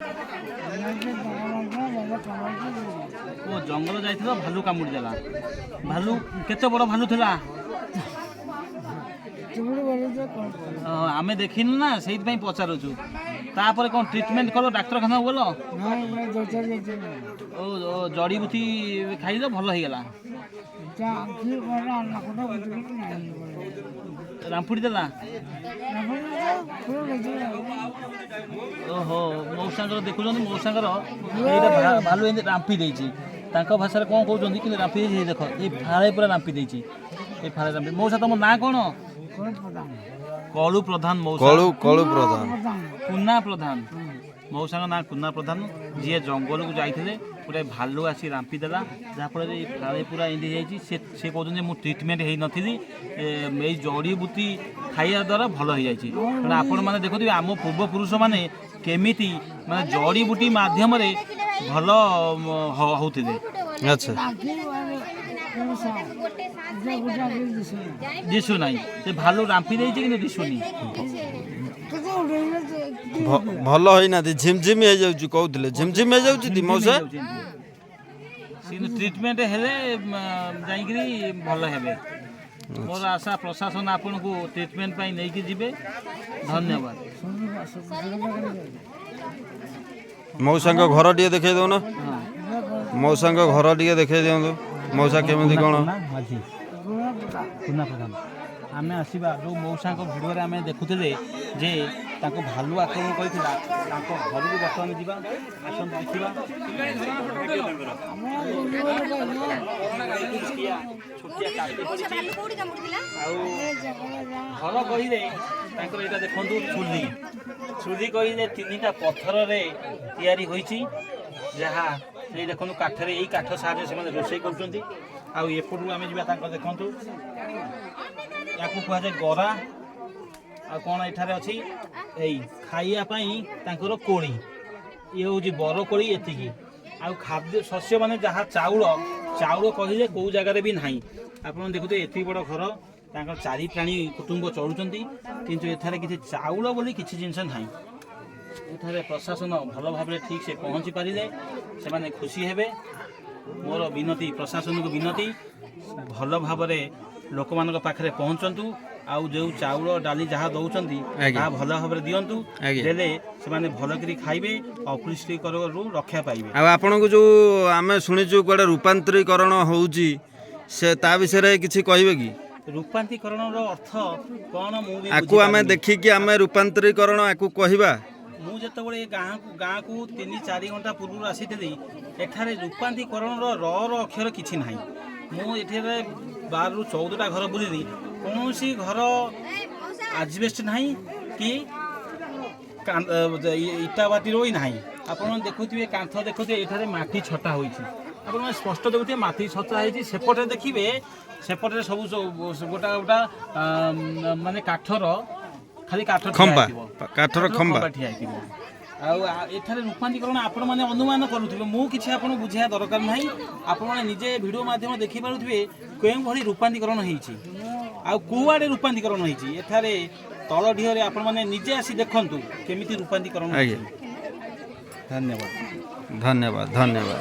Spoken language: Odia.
ଓ, ଜଙ୍ଗଲ ଯାଇଥିଲ, ଭାଲୁ କାମୁଡ଼ି ଦେଲା। ଭାଲୁ କେତେ ବଡ଼ ଭାଲୁ ଥିଲା? ଆମେ ଦେଖିନୁ ନା, ସେଇଥିପାଇଁ ପଚାରୁଛୁ। ତାପରେ କ'ଣ ଟ୍ରିଟମେଣ୍ଟ କଲ? ଡାକ୍ତରଖାନାକୁ ଗଲ? ଓ ଓ, ଜଡ଼ିବୁଟି ଖାଇଲ, ଭଲ ହେଇଗଲା? ରାମ୍ପୁଡ଼ି ଦେଲା। ଓହୋ, ମଉସାଙ୍କର ଦେଖୁଛନ୍ତି, ମଉସାଙ୍କର ଏଇଟା ଭାଲୁ ଏମିତି ରାମ୍ପି ଦେଇଛି। ତାଙ୍କ ଭାଷାରେ କ'ଣ କହୁଛନ୍ତି, କିନ୍ତୁ ରାମ୍ପି ଦେଇଛି। ଦେଖ, ଏଇ ଫାଳେ ପୁରା ରାମ୍ପି ଦେଇଛି, ଏଇ ଫାଳେ ରାମ୍ପି। ମଉସା, ତମ ନାଁ କ'ଣ? କଳୁ ପ୍ରଧାନ ମଉସା। କଳୁ, କଳୁ ପ୍ରଧାନ। କୁନା ପ୍ରଧାନ। ମଉସାଙ୍କ ନାଁ କୁନା ପ୍ରଧାନ। ଯିଏ ଜଙ୍ଗଲକୁ ଯାଇଥିଲେ, ଗୋଟେ ଭାଲୁ ଆସି ରାମ୍ପି ଦେଲା, ଯାହାଫଳରେ ଏଇ ଫାଳେ ପୁରା ଏମିତି ହେଇଯାଇଛି। ସେ କହୁଛନ୍ତି, ମୁଁ ଟ୍ରିଟମେଣ୍ଟ ହେଇନଥିଲି, ଏଇ ଜଡ଼ିବୁଟି ଖାଇବା ଦ୍ୱାରା ଭଲ ହେଇଯାଇଛି। କାରଣ ଆପଣମାନେ ଦେଖୁଥିବେ, ଆମ ପୂର୍ବପୁରୁଷମାନେ କେମିତି ମାନେ ଜଡ଼ିବୁଟି ମାଧ୍ୟମରେ ଭଲ ହଉଥିଲେ। ଦିଶୁ ନାହିଁ। ସେ ଭାଲୁ ରାମ୍ପି ଦେଇଛି, କିନ୍ତୁ ଦିଶୁନି। ଭଲ ହେଇନାହାନ୍ତି, ଝିମଝିମ ହେଇଯାଉଛି କହୁଥିଲେ। ଝିମଝିମ ହେଇଯାଉଛି ତି ମଉସା? କିନ୍ତୁ ଟ୍ରିଟମେଣ୍ଟ ହେଲେ ଯାଇକିରି ଭଲ ହେବେ। ମୋର ଆଶା, ପ୍ରଶାସନ ଆପଣଙ୍କୁ ଟ୍ରିଟମେଣ୍ଟ ପାଇଁ ନେଇକି ଯିବେ। ଧନ୍ୟବାଦ। ମଉସାଙ୍କ ଘର ଟିକେ ଦେଖେଇ ଦଉନ। ମଉସାଙ୍କ ଘର ଟିକେ ଦେଖେଇ ଦିଅନ୍ତୁ। ମଉସା କେମିତି କ'ଣ? ମାଝୀ, କୁନା ପ୍ରଧାନ। ଆମେ ଆସିବା, ଯେଉଁ ମଉସାଙ୍କ ଭିଡ଼ିଓରେ ଆମେ ଦେଖୁଥିଲେ ଯେ ତାଙ୍କୁ ଭାଲୁ ଆକ୍ରମଣ କରିଥିଲା, ତାଙ୍କ ଘରକୁ ବର୍ତ୍ତମାନ ଯିବା। ଆସନ୍ତୁ ଦେଖିବା। ଛୋଟିଆ କାଠି ପଡ଼ିଛି। ଆଉ ଘର କହିଲେ ତାଙ୍କର ଏଇଟା ଦେଖନ୍ତୁ, ଚୁଲି। ଚୁଲି କହିଲେ ତିନିଟା ପଥରରେ ତିଆରି ହୋଇଛି, ଯାହା ଏଇ ଦେଖନ୍ତୁ କାଠରେ। ଏଇ କାଠ ସାହାଯ୍ୟରେ ସେମାନେ ରୋଷେଇ କରୁଛନ୍ତି। ଆଉ ଏପଟକୁ ଆମେ ଯିବା। ତାଙ୍କ ଦେଖନ୍ତୁ, ୟାକୁ କୁହାଯାଏ ଗରା। ଆଉ କ'ଣ ଏଠାରେ ଅଛି? ଏଇ ଖାଇବା ପାଇଁ ତାଙ୍କର କୋଳି, ଇଏ ହେଉଛି ବରକୋଳି। ଏତିକି। ଆଉ ଖାଦ୍ୟ ଶସ୍ୟ ମାନେ ଯାହା ଚାଉଳ, ଚାଉଳ କହିଲେ କେଉଁ ଜାଗାରେ ବି ନାହିଁ। ଆପଣ ଦେଖୁଥିବେ, ଏତିକି ବଡ଼ ଘର, ତାଙ୍କର ଚାରି ପ୍ରାଣୀ କୁଟୁମ୍ବ ଚଳୁଛନ୍ତି, କିନ୍ତୁ ଏଠାରେ କିଛି ଚାଉଳ ବୋଲି କିଛି ଜିନିଷ ନାହିଁ। ଏଠାରେ ପ୍ରଶାସନ ଭଲ ଭାବରେ ଠିକ୍ ସେ ପହଞ୍ଚି ପାରିଲେ ସେମାନେ ଖୁସି ହେବେ। ମୋର ବିନତି, ପ୍ରଶାସନକୁ ବିନତି, ଭଲ ଭାବରେ ଲୋକମାନଙ୍କ ପାଖରେ ପହଞ୍ଚନ୍ତୁ ଆଉ ଯେଉଁ ଚାଉଳ ଡାଲି ଯାହା ଦେଉଛନ୍ତି, ତାହା ଭଲ ଭାବରେ ଦିଅନ୍ତୁ। ଦେଲେ ସେମାନେ ଭଲ କରି ଖାଇବେ, ଅପୁଷ୍ଟିକରରୁ ରକ୍ଷା ପାଇବେ। ଆଉ ଆପଣଙ୍କୁ ଯୋଉ ଆମେ ଶୁଣିଛୁ କୁଆଡ଼େ ରୂପାନ୍ତରୀକରଣ ହେଉଛି, ସେ ତା ବିଷୟରେ କିଛି କହିବେ କି? ରୂପାନ୍ତରୀକରଣର ଅର୍ଥ କ'ଣ ମୁଁ ବି ଆକୁ ଆମେ ବୁଝିପାରୁନି। ଦେଖିକି ଆମେ ରୂପାନ୍ତରୀକରଣ ଆକୁ କହିବା? ମୁଁ ଯେତେବେଳେ ଏ ଗାଁକୁ 3-4 ଘଣ୍ଟା ପୂର୍ବରୁ ଆସିଥିଲି, ଏଠାରେ ରୂପାନ୍ତରୀକରଣର ର ର ଅକ୍ଷର କିଛି ନାହିଁ। ମୁଁ ଏଠାରେ 12ରୁ 14ଟା ଘର ବୁଲିଲି, କୌଣସି ଘର ଆଜବେଷ୍ଟ ନାହିଁ କି ଇଟା ବାଟିର ବି ନାହିଁ। ଆପଣ ଦେଖୁଥିବେ, କାନ୍ଥ ଦେଖୁଥିବେ, ଏଠାରେ ମାଟି ଛଟା ହୋଇଛି। ଆପଣମାନେ ସ୍ପଷ୍ଟ ଦେଖୁଥିବେ, ମାଟି ଛଟା ହେଇଛି। ସେପଟରେ ଦେଖିବେ, ସେପଟରେ ସବୁ ଗୋଟା ଗୋଟା ମାନେ କାଠର, ଖାଲି କାଠ ଠିଆ ଖମ୍ବା ହେଇଥିବ। କାଠର ଖମ୍ବା। ଠିଆ ହେଇଥିବ। ଆଉ ଏଠାରେ ରୂପାନ୍ତରୀକରଣ ଆପଣମାନେ ଅନୁମାନ କରୁଥିବେ, ମୁଁ କିଛି ଆପଣଙ୍କୁ ବୁଝେଇବା ଦରକାର ନାହିଁ। ଆପଣମାନେ ନିଜେ ଭିଡ଼ିଓ ମାଧ୍ୟମରେ ଦେଖିପାରୁଥିବେ କେଉଁଭଳି ରୂପାନ୍ତରୀକରଣ ହେଇଛି ଆଉ କୁଆଡ଼େ ରୂପାନ୍ତରୀକରଣ ହେଇଛି। ଏଠାରେ ତଳ ଢିଅରେ ଆପଣମାନେ ନିଜେ ଆସି ଦେଖନ୍ତୁ କେମିତି ରୂପାନ୍ତରୀକରଣ ହେଇଛି। ଧନ୍ୟବାଦ। ଧନ୍ୟବାଦ, ଧନ୍ୟବାଦ।